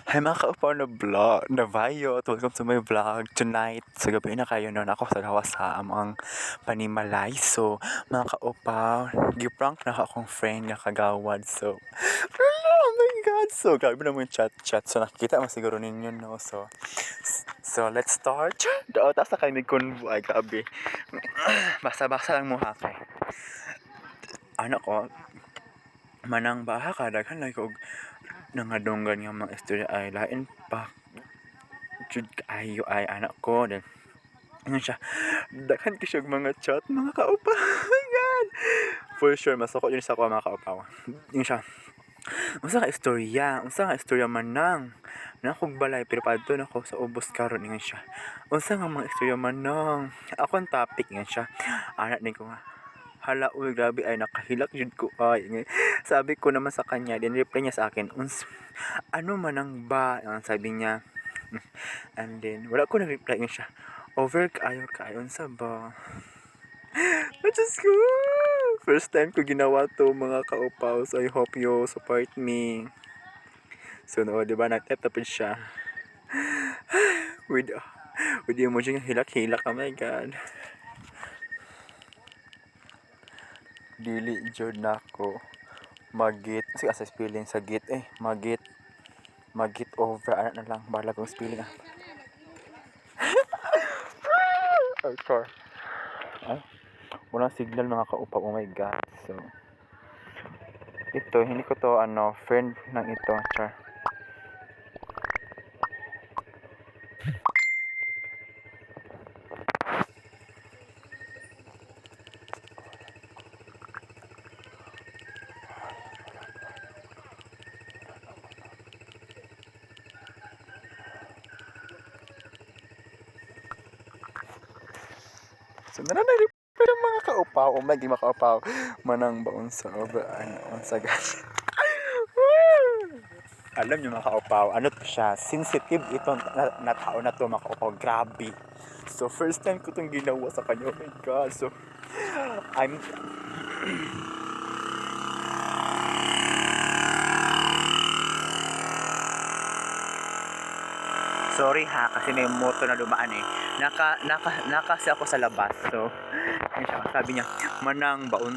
Hi mga kaupaw na vlog, na bayot. Welcome to my vlog tonight. So gabi na kayo noon ako sa gawas sa among panimalay. So mga kaupaw, giprank na akong friend nga kagawad. So, oh my God. So grabe naman yung chat-chat. So nakikita mo siguro ninyo, no? So let's start. Dao, taas na kayo nagkonvo. Ay, grabe. Basa-basa lang mo ha kay. Ano ko, manang baha ka, daghan lang ko og nangadunggan nga mga istorya ay lain pa jud kaayo ay anak ko. Then ano siya, daghan ko siya og mga chat, mga kaupa. Oh my God, for sure masuko yun sa ako, mga kaupaw. Yun siya, unsa ka istorya, unsa nga istorya manang nakog balay pero padto nako sa ubos karon. Ingon siya, unsa nga mga istorya manang ako ang topic? Ingon siya, anak din ko nga, hala, uy, grabe ay nakahilak jud ko ay. Sabi ko naman sa kanya, din reply niya sa akin, uns ano man ang ba ang sabi niya. And then wala ko nag-reply. Nga siya, over kaayo kaayo, unsa ba? I just go. First time ko ginawa to, mga kaupaw, so I hope you support me. So no, di ba, nag-type tapos siya with emoji nga hilak-hilak. Oh my God, dili jud nako magit kasi asa spelling sa git eh, magit magit over ano na lang, bahala kong spelling ah. Oh, sure. Ay, walang signal, mga kaupaw. Oh my God. So ito, hindi ko to ano, friend ng ito, char. So na na pero mga kaupaw, oh my God, mga kaupaw, manang baon sa over ano unsa gani. Alam niyo, mga kaupaw, ano to siya, sensitive ito na tao na to, mga kaupaw, grabe. So first time ko itong ginawa sa kanya, oh my God. So I'm sorry ha, kasi may moto na dumaan eh. Naka, naka, nakasi ako sa labas. So, yun siya, sabi niya, manang baon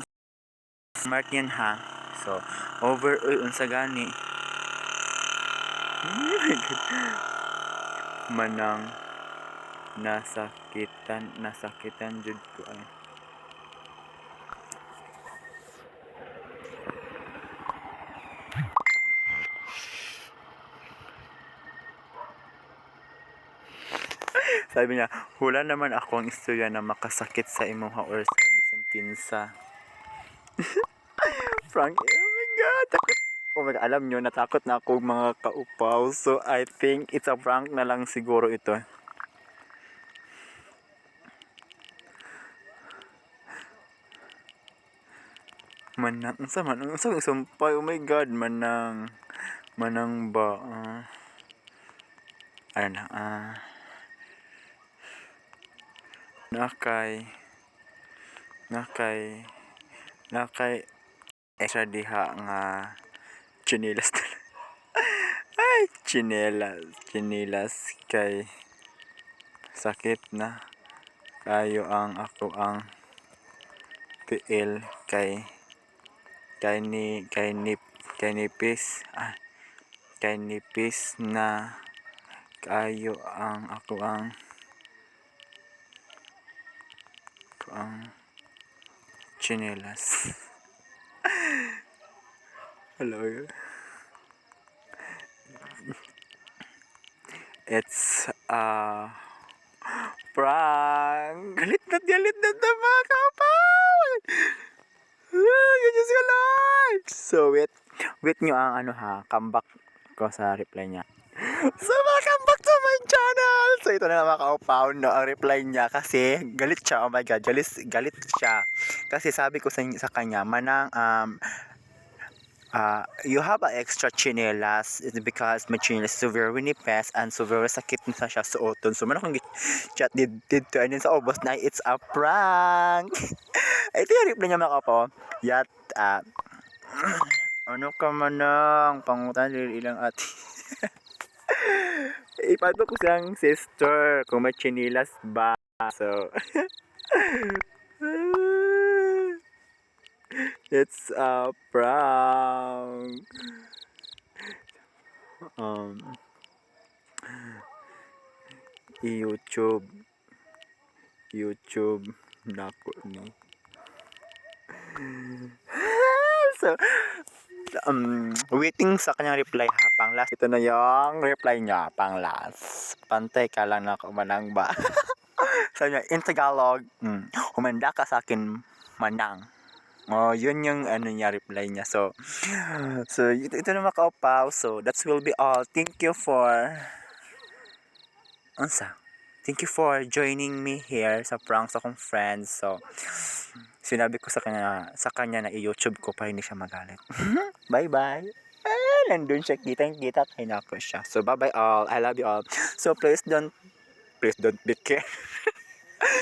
smart yan ha. So, over, uy, unsa gani. Oh my God. Manang nasakitan jud ko ay. Sabi niya, wala naman ako ang istorya na makasakit sa imuha or sa bisan kinsa. Frank, oh my God, takot. Oh my God, alam nyo, natakot na ako, mga kaupaw. So, I think it's a prank na lang siguro ito. Manang, unsa man, unsa man sumpay, oh my God, manang, manang ba, ano na, nakay, nakay, nakay, extra diha nga tsinelas na. Ay, tsinelas, tsinelas kay sakit na kayo ang ako ang tiil kay nipis ah, kay nipis na kayo ang ako ang tsinelas. Hello. It's a prank. Galit na mga kapaw. Ah, Diyos ko Lord. So wait, wait nyo ang ano ha, comeback ko sa reply niya. So welcome back to my channel! So ito na mga kaupaw, no, ang reply niya kasi galit siya, oh my God, galit, galit siya. Kasi sabi ko sa kanya, manang you have a extra chinelas. It's because my chinelas is so very nipis and so very sakit na siya suoton. So man akong chat dito and then sa ubos na it's a prank. Ito yung reply niya, mga kaupaw. Yat, ano ka manang pangutan ilang ati. Ipato ko siyang sister kung may chinilas ba. So, it's a prank. YouTube nako ni. So, waiting sa kanyang reply ha, pang last. Ito na yung reply niya, pang last. "Pantay ka lang na manang ba?" Sabi niya, in Tagalog, "Humanda ka sa akin, manang." Oh, yun yung ano niya, reply niya. So, ito na, mga kaupaw. So, that will be all. Thank you for, unsa? Thank you for joining me here sa prank sa akong friends. So, sinabi ko sa kanya na i-YouTube ko para hindi siya magalit. Bye-bye. Ah, nandun siya, kitang-kita kay nako siya. So, bye-bye all. I love you all. So, please don't be care.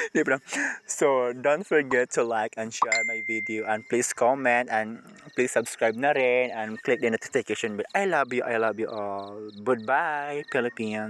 Di ba? So, don't forget to like and share my video and please comment and please subscribe na rin and click the notification bell. I love you. I love you all. Goodbye, Philippines.